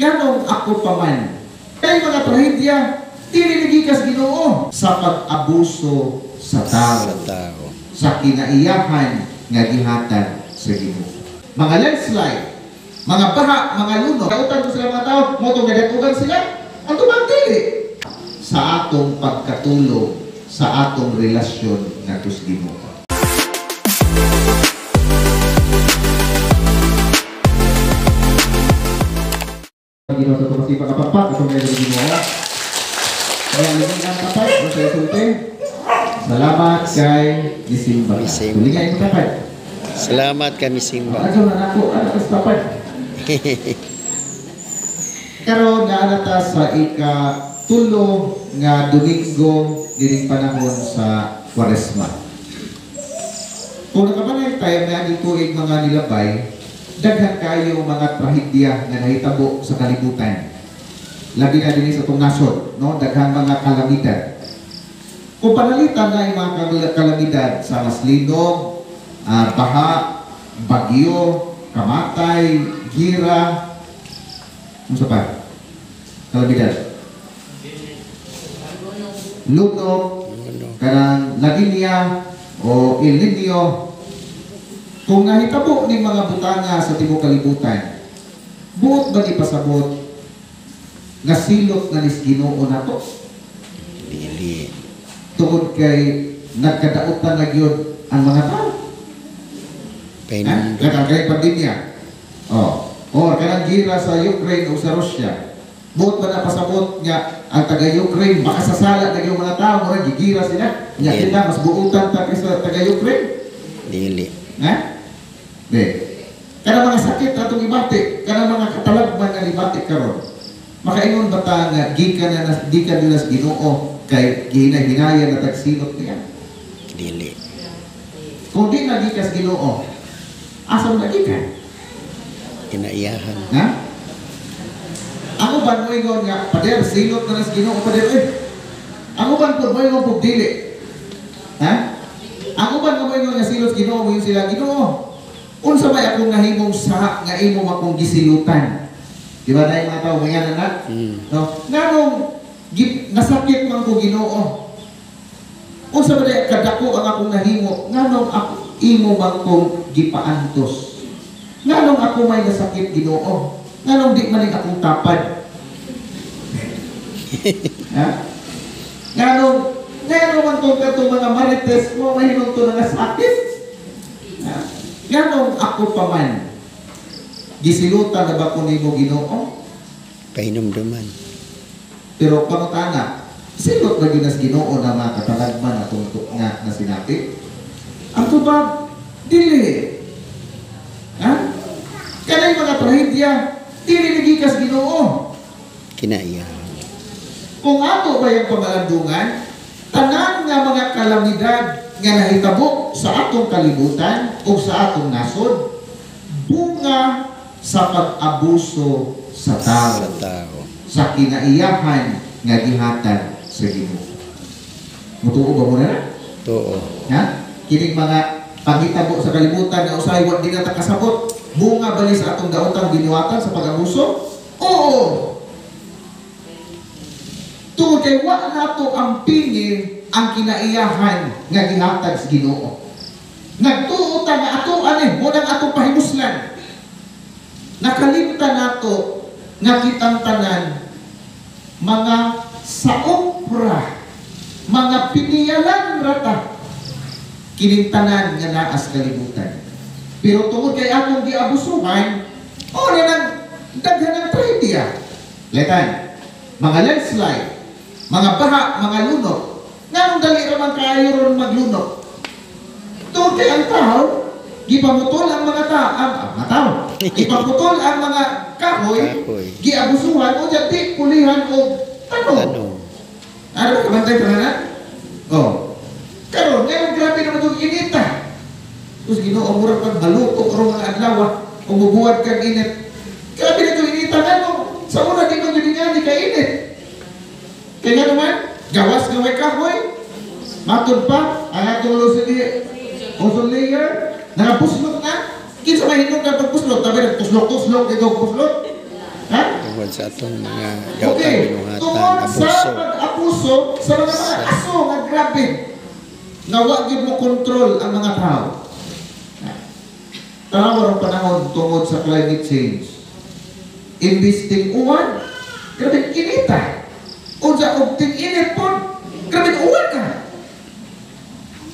Nganong ako pa man? Kay mga trahedya, dili nagikas Ginoo sa pag-abuso sa tao. Sa tao. Sa kinaiyahan nga gihatag sa Ginoo. Mga landslide, mga baha, mga lunok, kautan ko sila mga tao, motong nadatugan sila, ang tubag dili. Sa atong pagkatulog, sa atong relasyon nga sa Ginoo. Ginoo sa tumasi pagkapakpak, atong ngayon sa Ginoo. Kaya lingan kapag, o sa isulti. Salamat kay Misimba. Misimba. Tulingan imo kapag. Salamat kami Simba. Ano na nako, ano kas kapag. Karon naa ta sa ika-tulo nga Domingo dining panahon sa Kwaresma. Kung nakapanay tayo nga ang tuig mga nilabay, daghan kayo mga trahedya nga nahitabo sa kalibutan. Labi na dinhi sa atong nasod, no? Daghang mga kalamidad. Kung panalitan na yung mga kalamidad sa maslinog, baha, bagyo, kamatay, gira, ano sa pa? Kalamidad. Lunok, kanang La Nina o El Nino. Kung nahitabo ning mga butanga sa tibuok kalibutan, buot ba ni pasabot nga silot na nis Ginoo nato? Dili. Tungod kay nagkadaotan na gyud ang mga tao. Painundot. Kanang kay pandemya. Oh, or kanang gira sa Ukraine o sa Russia. Buot ba na pasabot nga ang taga-Ukraine makasasala na yung mga tao, murag gigira sila. Nya kita mas buutan ta kaysa taga-Ukraine. Dili. Ha? Di. Kanang mga sakit atong ibati, kanang mga katalagman nga ibati karon. Makaingon ba ta nga gikan na gikan nila sa Ginoo kay gihinahinaya na tagsilot niya? Dili. Kung di na gikas Ginoo, asa mo nagikan? Kinaiyahan. Ha? Ang uban moingon nga pader silot na nas Ginoo pader eh. Ang uban pud moingon pud dili. Ha? Ang uban nga moingon nga silot Ginoo moingon sila Ginoo. Unsa may akong nahimong saha nga imo akong gisilutan? Di ba na yung mga tao moingon na? No? Nganong nasakit man ko Ginoo. Unsa ba day kadako ang akong nahimo? Nganong ako imo man kong gipaantos? Nganong ako may nasakit Ginoo? Nganong di man akong tapad? Ha? Nganong man kong katong mga marites mo mahinungto na nasakit? Ha? Nganong ako pa man gisilutan na ba ko nimo Ginoo? Pahinumduman. Pero pangutana, silot ba gyud nas Ginoo na mga katalagman atong nga nasinati? Ang tubag dili. Ha? Kanay mga trahedya dili nagikas Ginoo. Kinaiyahan. Kung ato ba yung pamalandungan, tanan nga mga kalamidad nga nahitabo sa atong kalibutan o sa atong nasod, bunga sa pag-abuso sa tao. Sa tao. Sa kinaiyahan nga gihatag sa Ginoo. Mutuo ba mo na? Tuo. Ha? Kining mga panghitabo sa kalibutan nga usahay wa di na ta kasabot, bunga ba ni sa atong daotang binuhatan sa pag-abuso? Oo. Tungod kay wa nato ang pingin ang kinaiyahan nga gihatag sa Ginoo. Nagtuo ta nga ato ani mo nang atong pahimuslan. Nakalimtan nato nga kitang tanan mga saopra, mga piniyalan rata kining tanan nga naa sa kalibutan. Pero tungod kay atong giabusuhan, o na nang daghan ng trahedya. Letan, mga landslide, mga baha, mga lunok. Nganong dali ra man kaayo ron maglunok? Tungod kay ang tao, gipamutol ang mga ang mga tao. Gipamutol ang mga kahoy, giabusuhan o di pulihan og tanom. Ano ba kabantay pa na? Oh. Karon ngayon grabe naman itong inita. Tapos Ginoo murag pag maluto karon mga adlaw kung mubuhat kag init. Grabe na itong inita ngano. Sa una di man gyud nga ni kainit. Kaya nga naman, gawas gaway kahoy. Matod pa ang atong ozone layer nakapuslot na. Kinsa may hinungdan pagpuslot? Tabi nagtuslok-tuslok ito puslot. Ha? Tungod sa atong mga daotang Okay, binuhatan, tungod sa abuso. Pag-abuso sa mga aso nga grabe nga wa gyud mo kontrol ang mga tao. Tanaw ang panahon tungod sa climate change. Imbis ting-uwan, grabe inita. Unsa og ting-init pod, grabe uwan ka.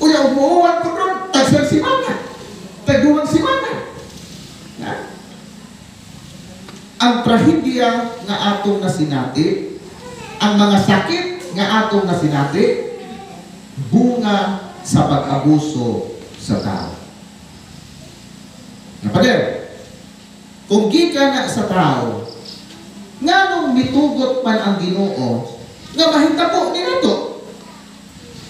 Unya og muuwan pod ron, tagsang simana. Tagduhang simana. Na? Ang trahedya nga atong nasinati, ang mga sakit nga atong nasinati, bunga sa pag-abuso sa tao. Nga pader, kung gikan na sa tao, nganong mitugot man ang Ginoo nga mahitabo ni nato?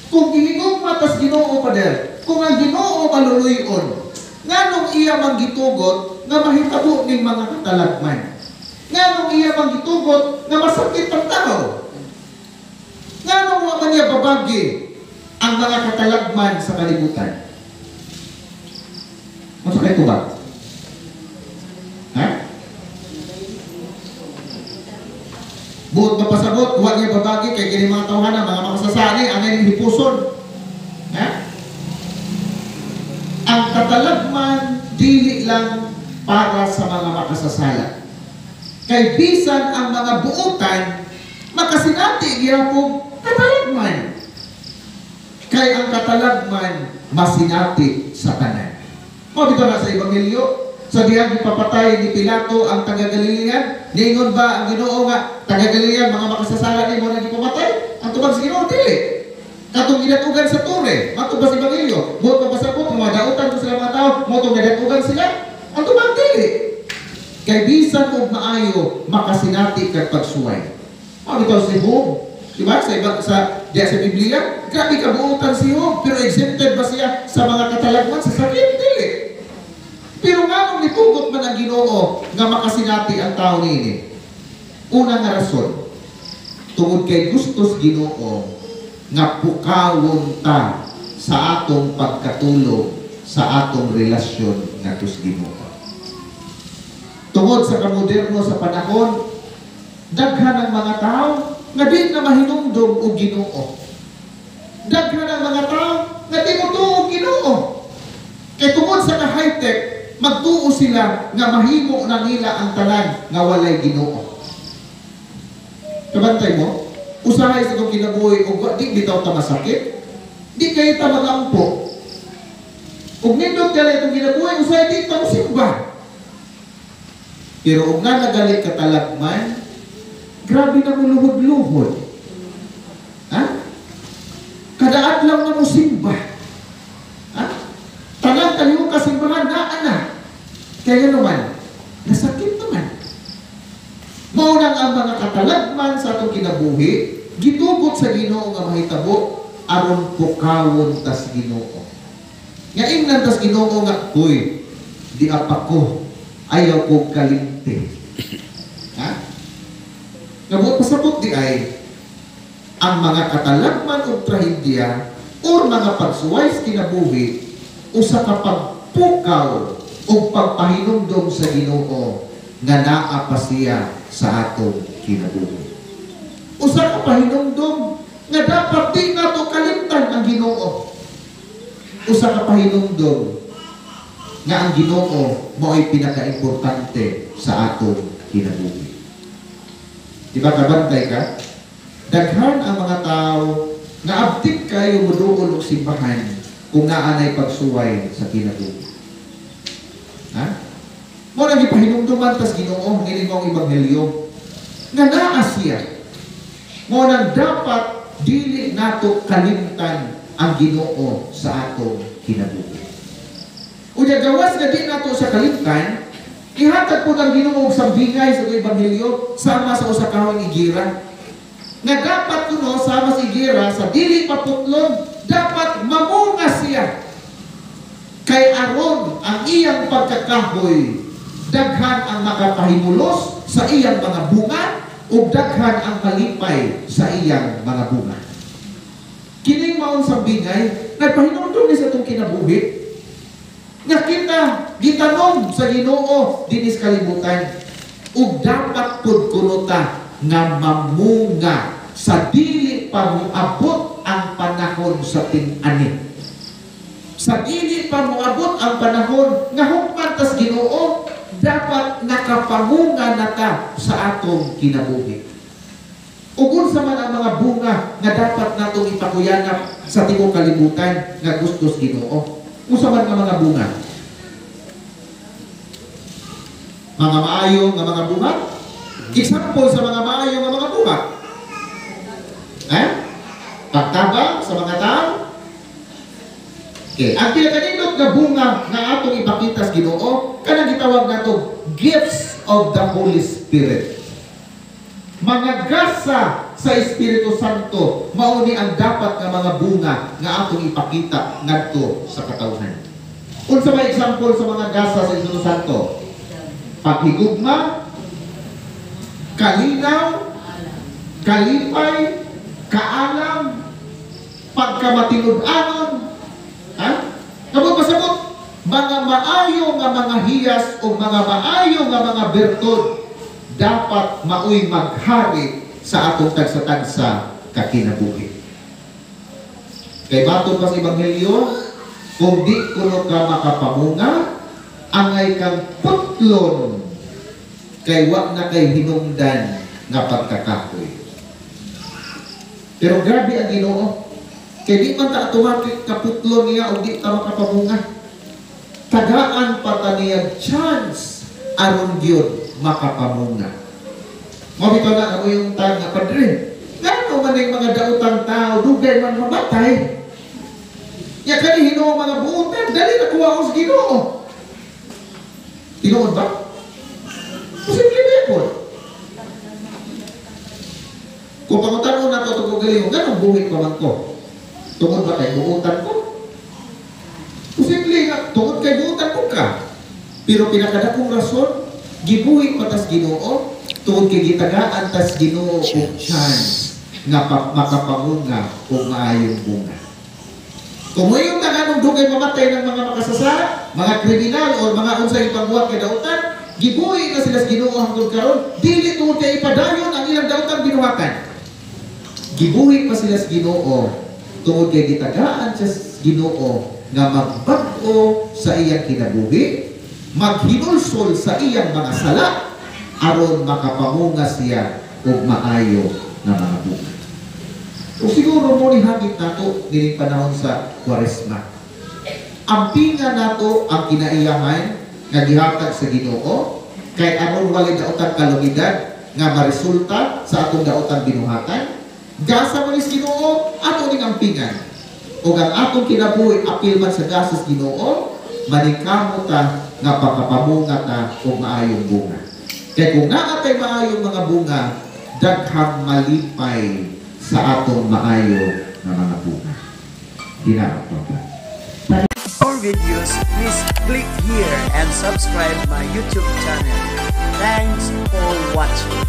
Kung gihigugma tas Ginoo, pader, kung ang Ginoo maluluyon, nganong iya man gitugot nga mahitabo ning mga katalagman? Nganong iya man gitugot nga masakit ang tao? Nganong wa man niya babagi ang mga katalagman sa kalibutan? Unsa kay ba? Ha? Buot mapasabot, wa niya babagi kay kini mga tawhana, mga makasasani, ang inyong hipuson. Ha? Ang katalagman dili lang para sa mga makasasala. Kay bisan ang mga buotan, makasinati gyapon katalagman. Kay ang katalagman masinati sa tanan. Mao bitaw na sa Ebanghelyo, sa dihang gipapatay ni Pilato ang taga-Galilean, niingon ba ang Ginoo nga taga-Galilean mga makasasala nimo na gipapatay? Ang tubag sa Ginoo dili. Katong gidatugan sa tore, matod ba sa Ebanghelyo? Buot mapasabot nga madautan ko sila mga tao, mo tong gidatugan sila? Ang tubag dili. Kay bisan og maayo makasinati kag pagsuway. Mao bitaw si Job, di ba? Sa iba, sa diya sa Biblia, grabe kabuotan si Job, pero exempted ba siya sa mga katalagman sa sakit? Dili. Pero nganong nitugot man ang Ginoo nga makasinati ang tao niini? Una nga rason, tungod kay gustos Ginoo nga pukawon ta sa atong pagkatulog sa atong relasyon ngadto sa Ginoo. Tungod sa kamoderno sa panahon, daghan ang mga tao nga di na mahinumdom og Ginoo. Daghan ang mga tao nga di motuo og Ginoo. Kay tungod sa ka-high-tech, magtuo sila nga mahimo na nila ang tanan nga walay Ginoo. Kabantay mo, usahay sa itong kinabuhi og di bitaw ta masakit, di kayo ta magampo. Ug nindot kaya itong kinabuhi, usahay di ta mosimba. Pero og nga nagalit katalagman, grabe na mo luhod-luhod. Ha? Kada adlaw na mo simba. Ha? Tanang kalihok kasimbahan, naa na. Kaya naman, nasakit naman. Maunang ang mga katalagman sa atong kinabuhi, gitugot sa Ginoo nga mahitabo, aron pukawon tas Ginoo. Nga ingnan tas Ginoo nga, "Uy, di apa ko, ayaw ko kalimti." Ha? Nga pasabot di ay, ang mga katalagman o trahedya or mga pagsuway sa kinabuhi, usa ka pagpukaw o pagpahinumdom sa Ginoo nga naa pa siya sa atong kinabuhi. Usa ka pahinumdom nga dapat di nato kalimtan ang Ginoo. Usa ka pahinumdom nga ang Ginoo mao'y pinakaimportante sa atong kinabuhi. Di ba kabantay ka? Daghan ang mga tao nga abtik kayo moduol og simbahan kung naa nay pagsuway sa kinabuhi. Ha? Mo nang gipahinumduman tas Ginoo niini mong ebanghelyo nga naa siya. Mo nang dapat dili nato kalimtan ang Ginoo sa atong kinabuhi. Unya gawas nga di nato sa kalimtan, ihatag po ng Ginoo og sambingay sa ebanghelyo sama sa usa ka higera. Nga dapat kuno sama sa higera sa dili paputlon, dapat mamunga siya. Kay aron ang iyang pagkakahoy, daghan ang makapahimulos sa iyang mga bunga ug daghan ang malipay sa iyang mga bunga. Kining maong sambingay, nagpahinumdum ni sa itong kinabuhi. Nga kita gitanom sa Ginoo dinis kalibutan. Ug dapat pud kuno ta nga mamunga sa dili pa moabot ang panahon sa ting-ani. Sa dili pa moabot ang panahon nga hukman tas Ginoo, dapat nakapamunga na ta sa atong kinabuhi. Ug unsa man ang mga bunga nga dapat natong ipakuyanap sa tibuok kalibutan nga gusto sa Ginoo? Unsa man nga mga bunga? Mga maayo nga mga bunga? Example sa mga maayo nga mga bunga? Eh? Pagtabang sa mga tao? Okay. Ang pinakanindot nga bunga nga atong ipakita sa Ginoo kanang gitawag nato gifts of the Holy Spirit. Mga gasa sa Espiritu Santo mao ni ang dapat nga mga bunga nga atong ipakita ngadto sa katawhan. Unsa may example sa mga gasa sa Espiritu Santo? Paghigugma, kalinaw, kalipay, kaalam, pagkamatinud-anon, ha? Kabot pasabot, mga maayo nga mga hiyas o mga maayo nga mga bertud dapat maoy maghari sa atong tagsa-tagsa kakinabuhi. Kay matod pa sa Ebanghelyo, kung di kuno ka makapamunga, angay kang putlon kay wa na kay hinungdan nga pagkakahoy. Pero grabe ang Ginoo. Kay di man ta automatic kaputlon niya o di ta makapamunga. Tagaan pa ta niya chance aron gyud makapamunga. Mao bitaw na ako yung tao nga, "Padre, ngano man ang mga daotang tao dugay man mamatay? Ya kani hinuo mga buotan, dali na kuha ko sa Ginoo." Tinuod ba? Posible ba yun? Kung pangutan-on nato ito kung galing, ganong buhit pa man ko? Tungod ba kay buotan ko? Posible nga, tungod kay buotan ko ka. Pero pinakadakong rason, gibuhi pa tas Ginoo, tungod kay gitagaan tas Ginoo og chance nga makapamunga og maayong bunga. Kung moingon ta nganong dugay mamatay ng mga makasasala, mga kriminal o mga unsay ipagbuhat kay dautan, gibuhi na sila sa Ginoo hangtod karon, dili tungod kay ipadayon ang ilang dautan binuhatan. Gibuhi pa sila sa Ginoo tungod kay gitagaan siya sa Ginoo nga magbag-o sa iyang kinabuhi, maghinulsol sa iyang mga sala aron makapamunga siya og maayo nga mga bunga. O siguro mo ni hagit nato dining panahon sa Kwaresma. Ampinga nato ang kinaiyahan nga gihatag sa Ginoo kay aron walay daotang kalumidad nga maresulta sa atong daotang binuhatan. Gasa man is Ginoo, ato ning ampingan. Ug ang atong kinabuhi apil man sa gasa sa Ginoo, maningkamot ta nga pagkapamunga ta og maayong bunga. Kay kung naa tay maayong mga bunga, daghang malipay sa atong maayo nga mga bunga. Ginaot pa. More videos, please click here and subscribe my YouTube channel. Thanks for watching.